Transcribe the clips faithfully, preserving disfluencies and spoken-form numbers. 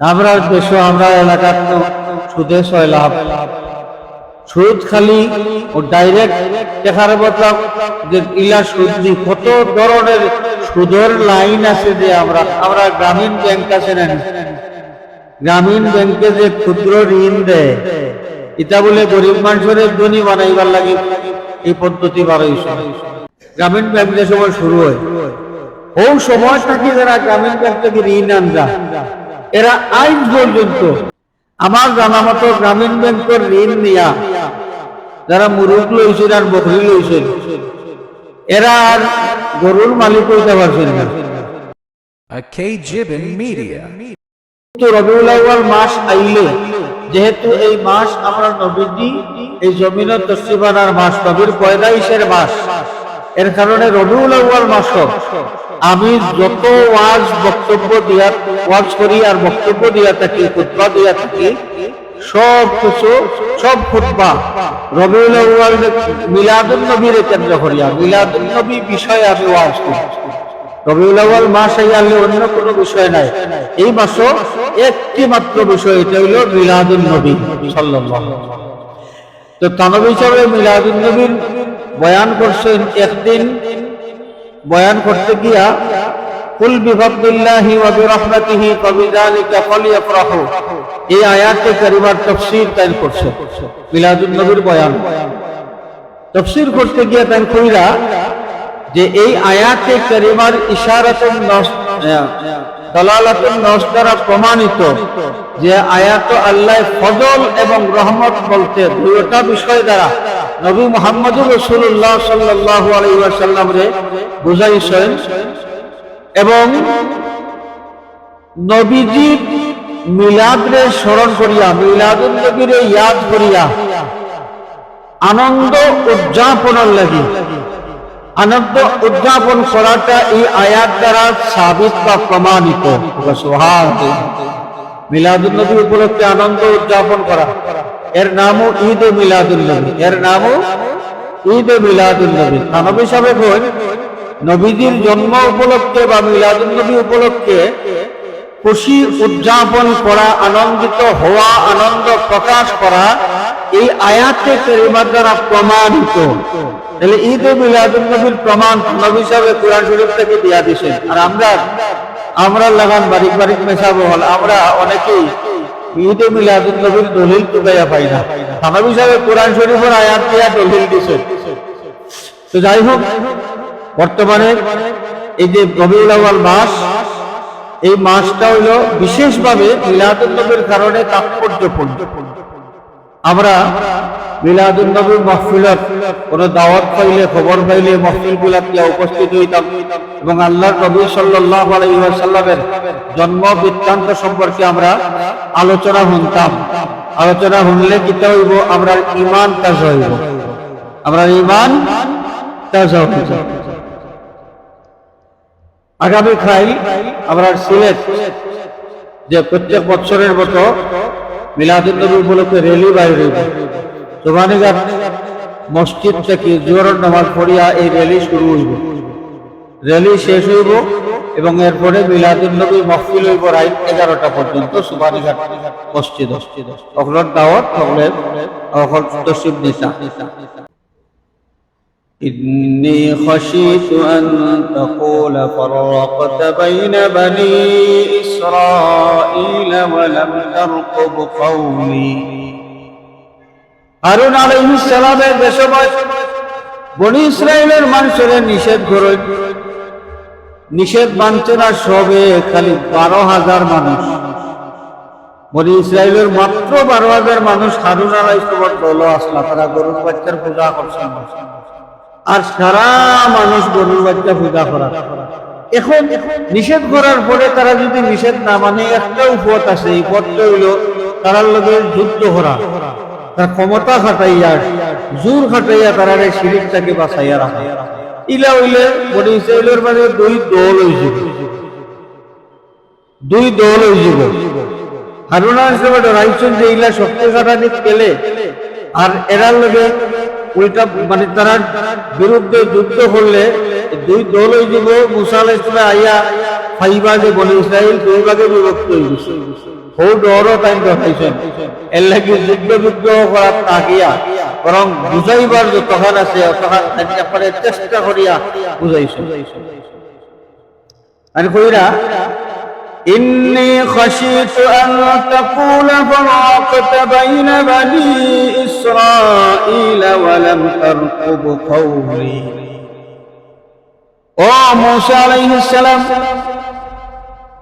আমরার দেশো, আমরার এলাকাত তো সুদে ছয় লাভ। সুদ খালি ও direct টেকার বদলা যে ইলা সুদ নি, কত ধরনের সুদর লাইন আছে। যে আমরা, আমরা গ্রামীণ ব্যাংক আছে না নি? গ্রামীণ ব্যাংকে যে ক্ষুদ্র ঋণ দেয়, ইটা বুলে গরিব মানষরে ধনী বানাইবার লাগি এই পদ্ধতি বার অইছে। গ্রামীণ ব্যাংক যে সময় শুরু অয়, অউ সময় থাকি যারা গ্রামীণ ব্যাংক থাকি ঋণ আনরা, এরা আইজ পর্যন্ত আমার জানা মতো গ্রামীণ ব্যাংকর ঋণ নিয়া যারা মুরুগ লইছইন আর বকরি লইছইন, এরা আর গরুর মালিক অইতা পারছইন না। A K Gibbon Media. তো রবিউল আউয়াল মাস আইলে, যেহেতু এই মাস আমরার নবীজি এই জমিনো তশরিফ আনার মাস, নবীর পয়দাইশের মাস, এর কারণে রবিউল আউয়াল মাসো আমি যত ওয়াজ বক্তব্য দিয়া, ওয়াজ করি আর বক্তব্য দিয়া থাকি, খুতবা দিয়া থাকি, সব কিছু, সব খুতবা রবিউল আউয়াল, মিলাদুন নবীরে কেন্দ্র করিয়া, মিলাদুন নবী বিষয়ে আমি ওয়াজ করি। রবিউল আউয়াল মাস আইলে অন্য কোনো বিষয় নাই, এই মাসো একটি মাত্র বিষয়, এটা হইল মিলাদুন নবী সাল্লাল্লাহু আলাইহি ওয়াসাল্লাম। তো থানবী সাহেব মিলাদুন নবীর বয়ান করছেন, একদিন বয়ান করতে গিয়া, "কুল বিফাদলিল্লাহি ওয়া বিরাহমাতিহি ফাবিযালিকা ফালইয়াফরাহু", এই আয়াতে কারিমার তাফসীর তাইন করছেন, মিলাদুন নবীর বয়ান। তাফসীর করতে গিয়া তাইন কইরা যে এই আয়াতে কারিমার ইশারাতুন নস, আহ, দালালাতুন নস দ্বারা প্রমাণিত যে আয়াত আল্লাহ ফজল এবং রহমত বলতে দুইটা বিষয় দ্বারা নবী মুহাম্মদুর রাসূলুল্লাহ সাল্লাল্লাহু আলাইহি ওয়াসাল্লামরে বুঝাইছেন এবং নবীজির মিলাদরে স্মরণ করিয়া, মিলাদুন নবীরে ইয়াদ করিয়া আনন্দ উদযাপনর লাগি, আনন্দ উদযাপন করাটা এই আয়াত দ্বারা সাবিত বা প্রমাণিত। সুবহানাল্লাহ। মিলাদুন নবী উপলক্ষে আনন্দ উদযাপন করা, এর নামও ঈদে মিলাদুন নবী, এর নামও ঈদে মিলাদুন নবী। থানবী সাহেব কইন, নবীজির জন্ম উপলক্ষে বা মিলাদুন নবী উপলক্ষে খুশি উদযাপন করা, আনন্দিত হওয়া, আনন্দ প্রকাশ করা এই আয়াতে কারিমার দ্বারা প্রমাণিত। তাহলে ঈদে মিলাদুন নবীর প্রমাণ থানবী সাহেব কোরআন শরীফ থাকি দিয়া দিছেন। আর আমরা, আমরার লাখান বারিক বারিক মেসাব অকল, আমরা অনেকেই ঈদে মিলাদুন নবীর দলিল তুকাইয়া পাই না। থানবী সাহেব কোরআন শরীফর আয়াত দিয়া দলিল দিছেন। তো যাই হোক, বর্তমানে এই যে রবিউল আউয়াল মাস, এই মাসটা হইল বিশেষভাবে মিলাদুন নবীর কারণে তাৎপর্যপূর্ণ। আমরা মিলাদুন নবী মাহফিলত কোনো দাওয়াত পাইলে, খবর পাইলে মাহফিলগুলাত গিয়া উপস্থিত হইতাম এবং আল্লাহর নবী সাল্লাল্লাহু আলাইহি ওয়াসাল্লামের জন্ম বৃত্তান্ত সম্পর্কে আমরা আলোচনা শুনতাম। আলোচনা শুনলে কিতা হইব? আমরার ইমান তাজা হইব, আমরার ইমান তাজা হইব। আগামী কাইল আমরার সিলেট যে প্রত্যেক বছরের মতো মিলাদুন নবী উপলক্ষে র‍্যালি বাইর হইব। সোবহানীঘাট মসজিদ থাকি জোহরর নামাজ পড়িয়া এই র‍্যালি শুরু হইব। র‍্যালি শেষ হইব এবং এরপরে মিলাদুন নবী মাহফিল হইব রাইত এগারোটা পর্যন্ত সোবহানীঘাট মসজিদ। অকলর দাওয়াত, অকলে অকল তশরিফ নিতা। إني خشيت أن تقول فرقت بين بني إسرائيل ولم ترقب قولي। হারুন আলাইহিস সালামে যে সময় বনি ইসরাইলর মানষরে নিষেধ করইন, নিষেধ মানছে না সবে, খালি বারো হাজার মানুষ। বনি ইসরাইলর মাত্র বারো হাজার মানুষ হারুন আলাইহিস সালামর দলো আছলা, তারা গরুর বাইচ্চার পূজা করছইন। আর সারা মানুষ গরুর বাইচ্চা পূজা করা। এখন নিষেধ করার পরে তারা যদি নিষেধ না মানে, একটাউ পথ আছে, এই পথটা হইল তারার লগে যুদ্ধ করা, তার ক্ষমতা খাটাইয়া, জোর খাটাইয়া তারারে শিরিক থাকি বাঁচাইয়া রাখা। ইলা হইলে বনি ইসরাইলর মাঝে দুই দল হইযিব। দুই দল হইযিব। হারুন আলাইহিস সালামে ডরাইছইন যে ইলা শক্তি খাটানিত গেলে আর এরার লগে উল্টা, মানে, তারার বিরুদ্ধে যুদ্ধ করলে দুই দল অইযিবো, মুসা আলাইহিস সালামে আইয়া পাইবা যে বনি ইসরাইল দুই ভাগে বিভক্ত অইগেছে। হউ ডরও তাইন ডরাইছইন। এরলাগি যুদ্ধ বিগ্রহ করাত না গিয়া বরং বুঝাইবার যতখান আছে অতখান তাইন একবারে চেষ্টা করিয়া বুঝাইছইন। আর কইরা, إني خشيت أن تقول فرقت بين بني إسرائيل ولم ترقب قولي। ও মুসা আলাইহিস সালাম,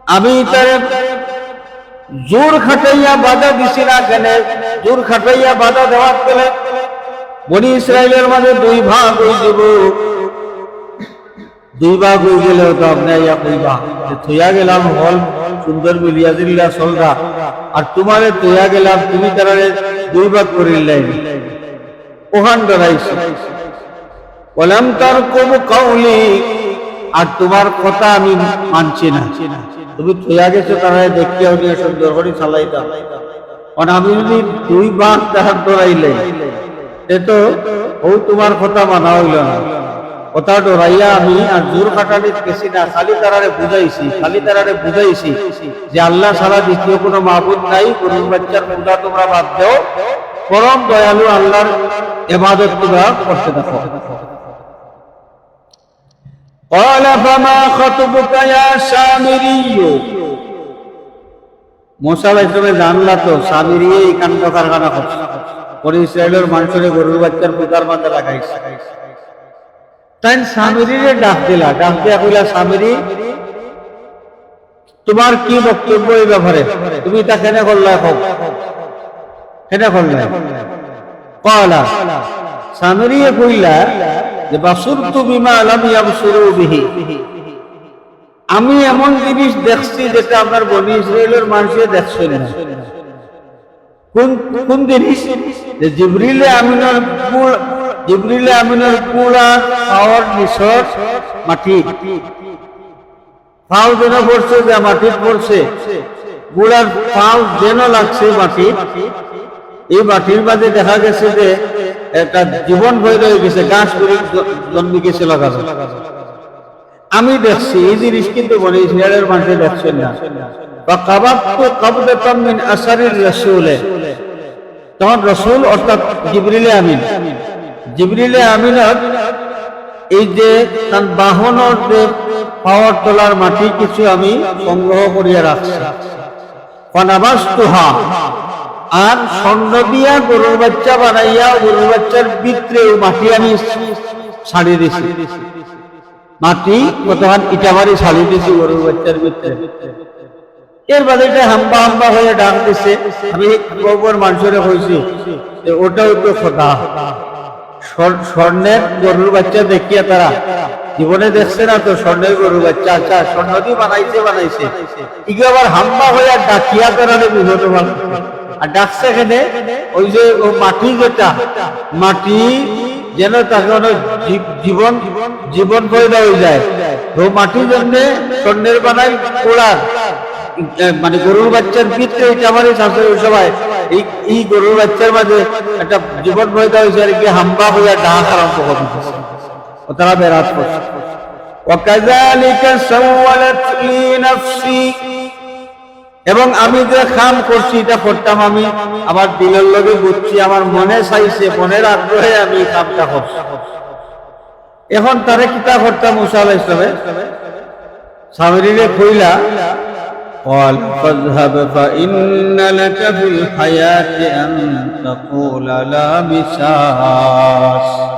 আমি তারে জোর খাটাইয়া বাধা দিছি না কেনে? জোর খাটাইয়া বাধা দেওয়াত গেলে বনি ইসরাইলর মাঝে দুই ভাগ অইযিবো। দুই ভাগ অইগেলেও তো আপনে আইয়া কইবা যে থইয়া গেলাম হকল সুন্দর মিলিয়া জিল্লা চলরা, আর তুমারে থইয়া গেলাম, তুমি তারারে দুই ভাগ করিলাইলায়। অখান ডরাইছি। ولم ترقب قولي, আর তুমার কথা আমি মানছি না। তুমি থইয়া গেছো, তারারে দেখিয়া হুনিয়া সুন্দর করি চালাইতাম। কারণ আমি যদি দুই ভাগ তারার ডরাইলে, তে তো হউ তুমার কথা মানা অইলো না। কথা ডরাইয়া আমি আর জোর খাটানিত গেছি না, খালি তারারে বুঝাইছি, খালি তারারে বুঝাইছি যে আল্লাহ ছাড়া দ্বিতীয় কুনু মাবুদ নাই, গরুর বাইচ্চার পূজা তুমরা বাদ দেও, পরম দয়ালু আল্লাহর ইবাদত তুমরা করতে থাকো। قال فما خطبك يا سامري। মুসা আলাইহিস সালামে জানলা তো সামিরিয়ে ই কাণ্ড কারখানা করছে, বনি ইসরাইলর মানষরে গরুর বাইচ্চার পূজার মাঝে লাগাইছে। তাইন সামিরিরে ডাক দিলা, ডাক দিয়া কইলা, সামিরি, তুমার কি বক্তব্য ই ব্যাপারে? তুমি ইতা কেনে করলায় কও? কেনে করলায়? قال, সামিরিয়ে কইলা যে, بصرت بما لم يبصروا به। আমি এমন জিনিস দেখছি যেটা আপনার বনি ইসরাইলর মানষে দেখছইন না। কুন, কুন জিনিস? যে জিবরিলে আমিনর গুল-, জিবরিলে আমিনর গুলার পাওর নিচর মাটি। পাও যেন পড়ছে, যে মাটিত পড়ছে, গুলার পাও যেন লাগছে মাটিত, ই মাটির মাঝে দেখা গেছে যে একটা জীবন পয়দা অইগেছে, ঘাস ঘুরি জ-, জন্মি গেছে লাগানো। আমি দেখছি, ই জিনিস কিন্তু বনি ইসরাইলর মানষে দেখছইন না। فقبضت قبضة من أثر الرسول। তখন রসুল অর্থাৎ জিবরিলে আমিন, জিবরিলে আমিনর এই যে তান বাহনর যে পাওর তলার মাটি কিছু আমি সংগ্রহ করিয়া রাখছি। فنبذتها, আর স্বর্ণ দিয়া গরুর বাইচ্চা বানাইয়া গরুর বাইচ্চার ভিতরে অউ মাটি আমি ছাড়ি দিছি। মাটি কতখান ইটা বাড়ি ছাড়ি দিছি গরুর বাইচ্চার ভিতরে। এর বাদে ইটা হাম্বা হাম্বা অইয়া ডাক দিছে। আমি কওমর মানষরে কইছি যে ওটাও তো খোদা। স্বর-, স্বর্ণের গরুর বাইচ্চা দেখিয়া তারা জীবনে দেখছে না তো স্বর্ণের গরুর বাইচ্চা। আচ্ছা, স্বর্ণ দি বানাইছে, বানাইছে। ইগু আবার হাম্বা অইয়া ডাকিয়া তারারে বিপদে ফালাইছে। আর ডাকছে কেনে? ওই যে ও মাটি যেটা, মাটি যেন তাকে অনো জী-, জীবন, জীবন পয়দা অইযায়। তো মাটি যেমনে স্বর্ণের বানাই কুড়ার, এ, মানে গরুর বাইচ্চার ভিতরে ইটা বাড়ি আছে ওই সময়, এই, এই গরুর বাইচ্চার মাঝে একটা জীবন পয়দা অইছে আর কি, হাম্বা অইয়া ডাক আরম্ভ করি দিছে। ও তারা বেরাত করছে। وكذلك سولت لي نفسي। এবং আমি যে কাম করছি, ইটা করতাম আমি আমার দিলর লগে বুঝছি, আমার মনে চাইছে, মনের আগ্রহে আমি ই কামটা করছি। এখন তারে কিতা করতা মুসা আলাইহিস সালামে? সামিরিরে কইলা, قال فاذهب فإن لك في الحياة أن تقول لا مساس।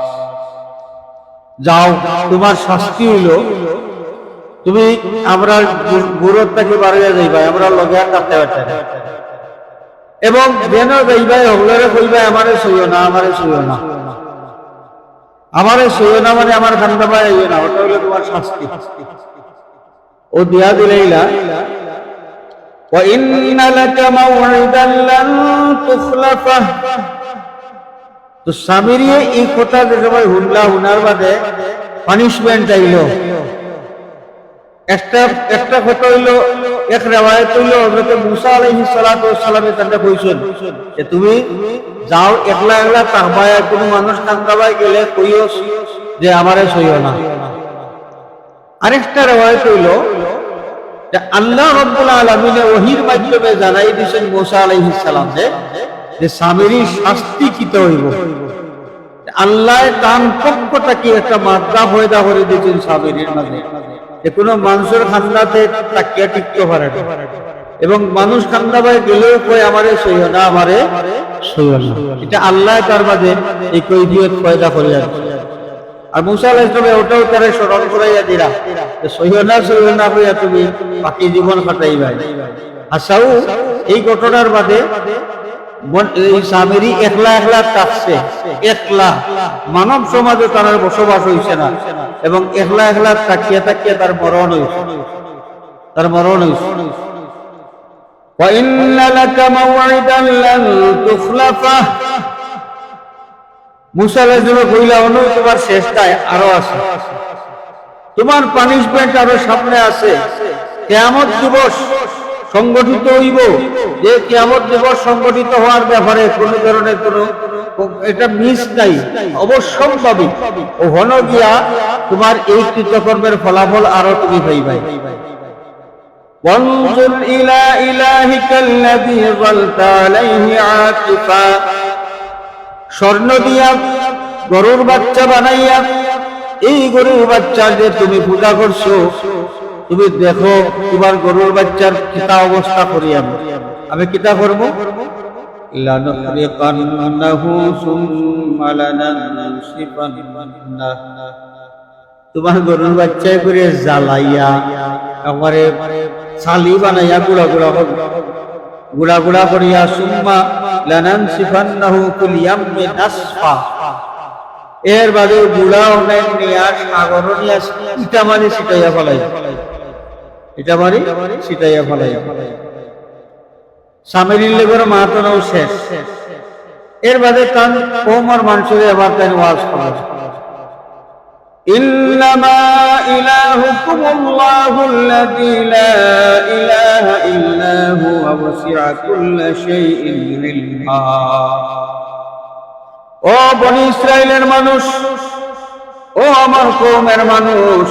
যাও, তুমার শাস্তি অইলো, তুমি আমরার গু-, গুরুত থাকি বারইয়া যাইবায়, আমরার লগে আর থাকতে পারতায় না। এবং যেনো যাইবায়, হকলরে কইবায়, "আমারে ছুইও না, আমারে ছুইও না।" আমারে ছুইও না মানে আমার কান্দাবায় আইও না, ওটা অইলো তুমার শাস্তি। ও দিয়া দিলাইলা, وإن لك موعدا لن تخلفه। তো সামিরিয়ে ই কথা যে সময় হুনলা, হুনার বাদে punishment আইলো। একটা, একটা কথা অইলো, এক রেওয়ায়েত অইলো, হযরতে মুসা আলাইহিস সালাতু ওয়াস সালামে তানরে কইছইন যে, "তুমি যাও, একলা একলা থাকবায়, আর কুনু মানুষ কান্দাবায় গেলে কইও যে আমারে ছুইও না।" আরেকটা রেওয়ায়েত অইলো যে আল্লাহ রাব্বুল আলামিনে ওহীর মাধ্যমে জানাই দিছইন মুসা আলাইহিস সালামরে যে সামিরীর শাস্তি কিতা অইবো। আল্লায় তান পক্ষ থাকি একটা মাদ্দা পয়দা করি দিছইন সামিরীর মাঝে, যে কুনু মানষর কান্দাত থাকিয়া টিকতো পারে না, এবং মানুষ কান্দা বায় গেলেও কয়, "আমারে ছইও না, আমারে ছইও না।" ইটা আল্লায় তার মাঝে এই কৈফিয়ত পয়দা করি আর আর মুসা আলাইহিস সালামে ওটাও তারে স্মরণ করাইয়া দিরা যে, "ছইও না, ছইও না কইয়া তুমি বাকি জীবন কাটাইবায়।" হাছাউ, এই ঘটনার বাদে মন-, এই সামিরী একলা একলা থাকছে, একলা, মানব সমাজো তার আর বসবাস অইছে না, এবং একলা একলা থাকিয়া থাকিয়া তার মরণ অইছে, তার মরণ অইছে। "ওয়া ইন্না লাকা মাওইদান লান তুখলাফাহ।" মুসা আলাইহিস সালামে কইলা, "অনো তুমার শেষ নাই, আরো আছে। তুমার punishment আরো সামনে আছে। কিয়ামত দিবস সংগঠিত অইবো, যে কিয়ামত দিবস সংগঠিত হওয়ার ব্যাপারে কুনু ধরনের কুনু, ইটা miss নাই, অবশ্যম্ভাবী। অনো গিয়া তুমার এই কৃতকর্মের ফলাফল আরো তুমি পাইবায়।" وانظر إلى إلهك الذي ظلت عليه عاكفا। স্বর্ণ দিয়া গরুর বাচ্চা বানাইয়া এই গরুর বাচ্চার যে তুমি পূজা করছো, তুমি দেখো তুমার গরুর বাচ্চার কিতা অবস্থা করি আমি। আমি কিতা করমু? لنحرقنه ثم لننسفنه। তুমার গরুর বাচ্চায় করি জ্বালাইয়া, একবারে ছালি বানাইয়া গুড়া গুড়া কর-, গুড়া গুড়া করিয়া, ثم لننسفنه في اليم نسفا। এর বাদে গুড়া অনেক নিয়া সাগরো নিয়া ইটা মারি ছিটাইয়া ফালাই, ইটা মারি ছিটাইয়া ফালাই। সামিরীর লগর মাতনাও শেষ। এর বাদে তান কওমর মানষরে আবার তাইন ওয়াজ করা। إنما إلهكم الله الذي لا إله إلا هو وسع كل شيء علما। ও বনি ইসরাইলের মানুষ, ও আমার কওমর মানুষ,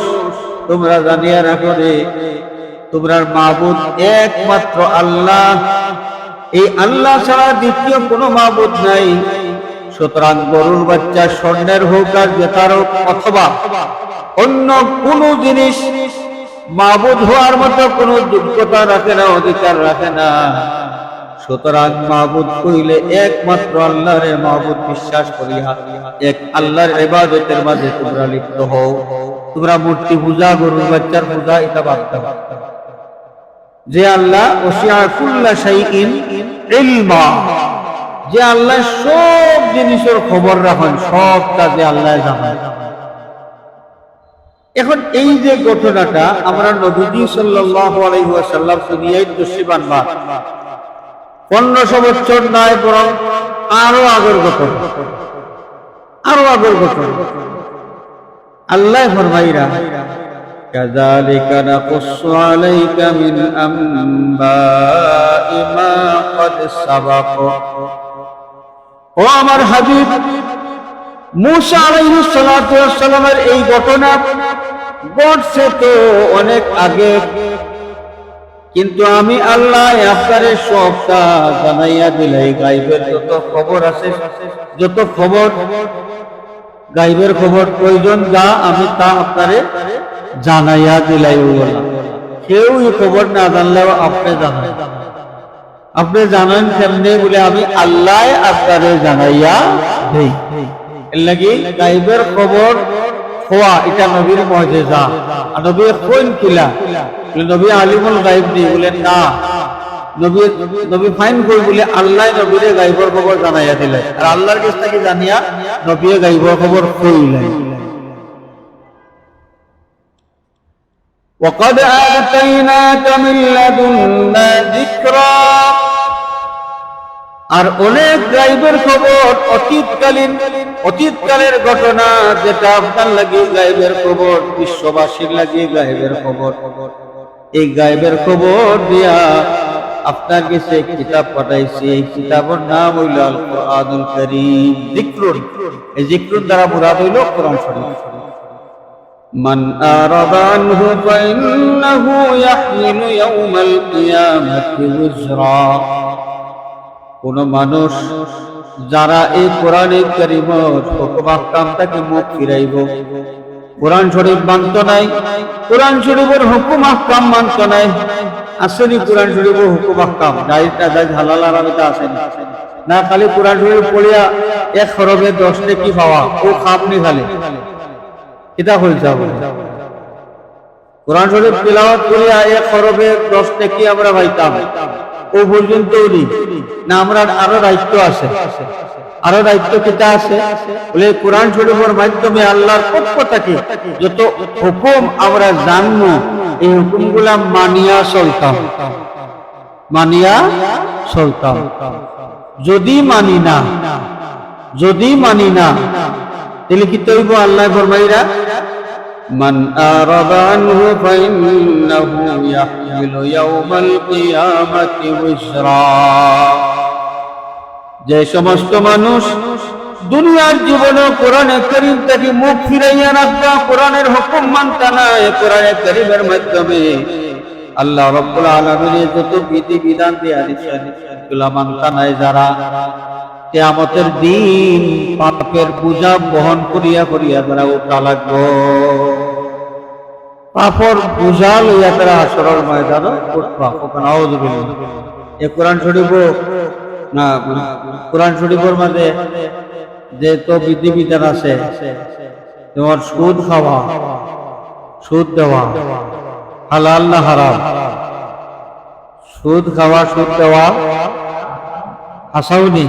তুমরা জানিয়া রাখো রে, তুমরার মাবুদ একমাত্র আল্লাহ, এই আল্লাহ ছাড়া দ্বিতীয় কুনু মাবুদ নাই। সুতরাং গরুর বাচ্চা স্বর্ণের হউক আর জেতার হউক অথবা অন্য কুনু জিনিস মাবুদ হওয়ার মতো কুনু যোগ্যতা রাখে না, অধিকার রাখে না। সুতরাং মাবুদ কইলে একমাত্র আল্লাহরে মাবুদ বিশ্বাস করিয়া এক আল্লাহর ইবাদতের মাঝে তুমরা লিপ্ত হও। তুমরা মূর্তি পূজা, গরুর বাচ্চার পূজা, ইটা বাদ দেও। যে আল্লাহ ওয়াসিআ কুল্লা শাইইন ইলমা, যে আল্লাহ সব জিনিসর খবর রাখইন, সবটা যে আল্লাহ জানইন। এখন এই যে ঘটনাটা, আমরার নবীজি সাল্লাল্লাহু আলাইহি ওয়াসাল্লাম দুনিয়াত তশরিফ আনবার পনেরোশো বছর নায়, বরং আরো আগর ঘটনা, আরো আগর ঘটনা। আল্লাহ ফরমাইরা, كذلك نقص عليك من أنباء ما قد سبق। ও আমার হাবিব, মুসা আলাইহিস সালাতু ওয়াস সালামের এই ঘটনা ঘটছে তো অনেক আগে, কিন্তু আমি আল্লাহ আপনারে সবটা জানাইয়া দিলাই। গাইবের যত খবর আছে, যত খবর, গাইবের খবর প্রয়োজন যা, আমি তা আপনারে জানাইয়া দিলাই। ওগুলা কেউ এই খবর না জানলেও আপনে জানইন। আপনে জানইন কেমনে? বলে, আমি আল্লাহ আপনারে জানাইয়া দেই। এর লাগি গাইবের খবর কওয়া, ইটা নবীর মুজিজা। আর নবী কইন কিলা? বলে, নবী আলিমুল গাইব নি? বলে, না। নবী, নবী ফাইন কই? বলে, আল্লাহ নবীরে গাইবর খবর জানাইয়া দিলে, আর আল্লাহর কাছ থাকি জানিয়া নবীয়ে গাইবর খবর কইলে। وقد آتيناك من لدنا ذكرا। আর অনেক গাইবের খবর, অতীতকালীন, অতীতকালের ঘটনা, যেটা আপনার লাগি গাইবের খবর, বিশ্ববাসীর লাগি গাইবের খবর, এই গাইবের খবর দিয়া আপনার কাছে এক কিতাব পাঠাইছি। এই কিতাবর নাম অইলো আল কোরআনুল করিম। জিক্রুন, এই জিক্রুন দ্বারা মুরাদ অইলো কোরআন শরীফ। من أعرض عنه فإنه يحمل يوم القيامة وزرا। কোনো মানুষ যারা এই কোরআনে কারিমর হুকুম আহকাম থাকি মুখ ফিরাইবো, কোরআন শরীফ মানতো নায়, কোরআন শরীফর হুকুম আহকাম মানতো নায়, আছেনি কোরআন শরীফর হুকুম আহকাম, জায়েজ না জায়েজ, হালাল হারাম ইতা আছেনি? না, খালি কোরআন শরীফ পড়িয়া এক হরফে দশ নেকি পাওয়া, অউ কাম নি খালি। কিতা কইল যাবো? কোরআন শরীফ তিলাওয়াত করিয়া এক হরফে দশ নেকি আমরা পাইতাম, অউ পর্যন্তউ নি। না, আমরার আরো দায়িত্ব আছে। আরো দায়িত্ব কিতা আছে? বলে, কোরআন শরীফর মাধ্যমে আল্লাহর পক্ষ থাকি যত হুকুম আমরা জানমু, এই হুকুমগুলা মানিয়া চলতাম, মানিয়া চলতাম। যদি মানি না, যদি মানি না, তাইলে কিতা অইবো? আল্লায় ফরমাইরা, من أعرض عنه فإنه يحمل يوم القيامة وزرا। যে সমস্ত মানুষ দুনিয়ার জীবনে কোরআনে কারিম থাকি মুখ ফিরাইয়া রাখতা, কোরআনের হুকুম মানতা নায়, কোরআনে কারিমের মাধ্যমে আল্লাহ রাব্বুল আলামিনে যত বিধি বিধান দিয়া দিছইন, ইগুলা মানতা নায় যারা, কিয়ামতের দিন পাপের বোঝা বহন করিয়া করিয়া তারা উঠা লাগবো। পাপর বোঝা লইয়া তারা হাশরর ময়দানো উঠবা। নাউজুবিল্লাহ। এ কোরআন শরীফও না, কোরআন শরীফর মাঝে যে তো বিধি বিধান আছে, তোমার সুদ খাওয়া, সুদ দেওয়া, হালাল না হারাম? সুদ খাওয়া, সুদ দেওয়া, হাছাউ নি?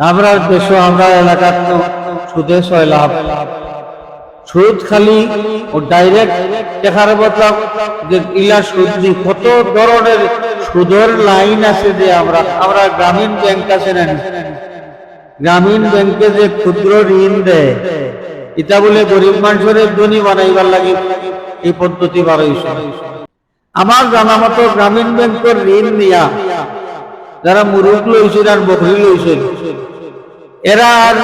আমরার দেশো, আমরার এলাকাত তো সুদে ছয় লাভ। সুদ খালি ও direct টেকার বদলা যে ইলা সুদ নি, কত ধরনের সুদর লাইন আছে যে আমরা, আমরা গ্রামীণ ব্যাংক আছে না নি? গ্রামীণ ব্যাংকে যে ক্ষুদ্র ঋণ দেয়, ইটা বুলে গরিব মানষরে ধনী বানাইবার লাগি এই পদ্ধতি বার অইছে। আমার জানা মতো গ্রামীণ ব্যাংকর ঋণ নিয়া যারা মুরুগ লইছইন আর বকরি লইছইন, এরা আর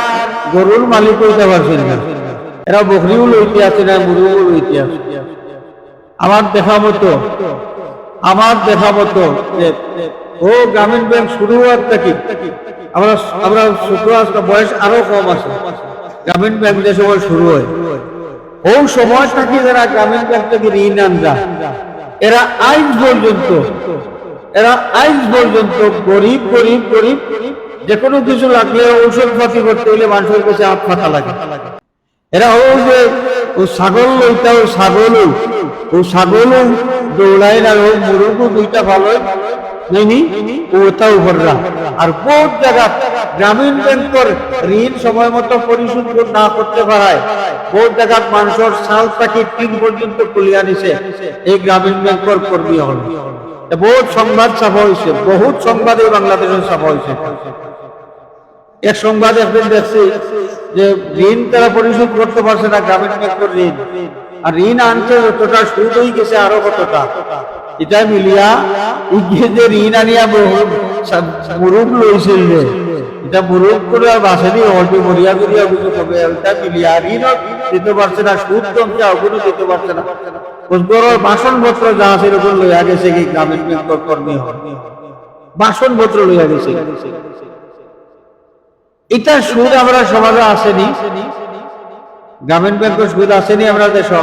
গরুর মালিক অইতা পারছইন না, এরা বকরিও লইতে আছে না, মুরুগও লইতে আছে। আমার দেখা মতো, আমার দেখা মতো যে ও গ্রামীণ ব্যাংক শুরু অওয়ার থাকি, আমরা, আমরা ছোট আছি, বয়স আরো কম আছে, গ্রামীণ ব্যাংক যে সময় শুরু অয়, অউ সময় থাকি যারা গ্রামীণ ব্যাংক থাকি ঋণ আনরা, এরা আইজ পর্যন্ত, এরা আইজ পর্যন্ত গরিব, গরিব, গরিব, যে কোনো কিছু লাগলে, ঔষধ পাতি করতে অইলে মানষর গেছে আত পাতা লাগে। এরা অউ যে অউ ছাগল লইতা, অউ ছাগলও, অউ ছাগলও দৌড়াইন আর অউ মুরুগও দুইটা পালইন, নায়নি? অউ অতাও কররা। আর বউত জাগাত গ্রামীণ ব্যাংকর ঋণ সময় মতো পরিশোধ কর-, না করতে পারায় বউত জাগাত মানষর ছাল থাকি টিন পর্যন্ত খুলিয়া নিছে এই গ্রামীণ ব্যাংকর কর্মী অকলে। এ বউত সংবাদ ছাপা অইছে, বউত সংবাদ এই বাংলাদেশো ছাপা অইছে। এক সংবাদ একদিন দেখছি যে ঋণ তারা পরিশোধ করতে পারছে না, গ্রামীণ ব্যাংকর ঋণ। আর ঋণ আনছে যতটা, সুদ অইগেছে আরো কতটা। ইটা মিলিয়া ইগিয়ে যে ঋণ আনিয়া বহু সা-, মুরুগ লইছিল যে, ইটা মুরুগ করে আর বাঁচেনি, হয়তো মরিয়া গিয়া কিছু হবে, ইটা মিলিয়া ঋণও দিতে পারছে না, সুদ জমছে, অগুনও দিতে পারছে না। ঘরর বাসনপত্র যা আছে, এরকম লইয়া গেছে কি গ্রামীণ ব্যাংকর কর্মী অকল, বাসনপত্র লইয়া গেছে। ইটা সুদ আমরার সমাজো আছেনি? গ্রামীণ ব্যাংকর সুদ আছেনি আমরার দেশো?